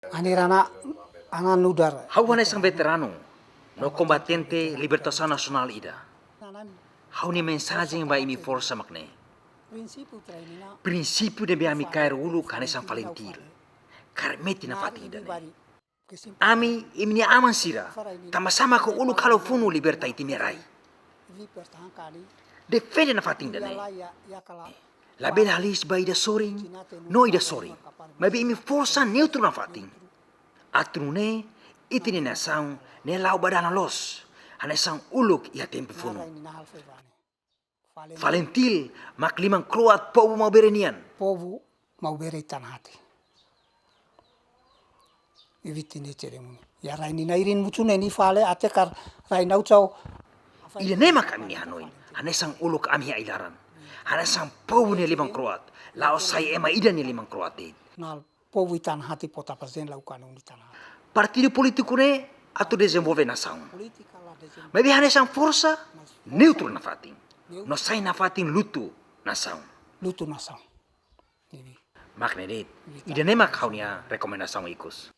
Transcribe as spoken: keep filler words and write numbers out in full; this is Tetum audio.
Ani rana ana nudar. Ha'u hanesan veteranu no kombatente libertasaun nasionál ida, ha'u-nia mensajen ba imi forsa mak ne'e: prinsípiu ne'ebé ami kaer uluk hanesan FALINTIL, kaer metin nafatin ida-ne'e. Ami, imi-nia aman sira, tanba sá mak uluk halo funu liberta ita-nia rai? Defende nafatin ida-ne'e. Labele halis ba ida sorin no ida sorin, maibé imi forsa neutru nafatin, atu nune'e ita-nia nasaun ne'e la'o ba dalan loos, hanesan uluk iha tempu funu. FALINTIL mak liman kro'at povu maubere nian. Povu maubere ita-nia hati. Ivitin de ceremonia. Ya rai ni nairin mutu ne'e ni fale até kaer rai nau cau. Ida-ne'e mak ami-nia hanoin, hanesan uluk ami iha ai-laran, hanesan povu nia liman kro'at, la'o sai ema ida nia liman kro'at de'it. Nal povu ita-nia hati pota pasen lau kanu ita-nia hati. Partidu polítiku ne'e atu dezenvolve nasaun. Maibé hanesan forsa neutru nafatin, no sai nafatin lutu nasaun. Lutu nasaun. Ivi. Mak ne'e de'it, ida-ne'e mak ha'u-nia rekomendasaun ikus.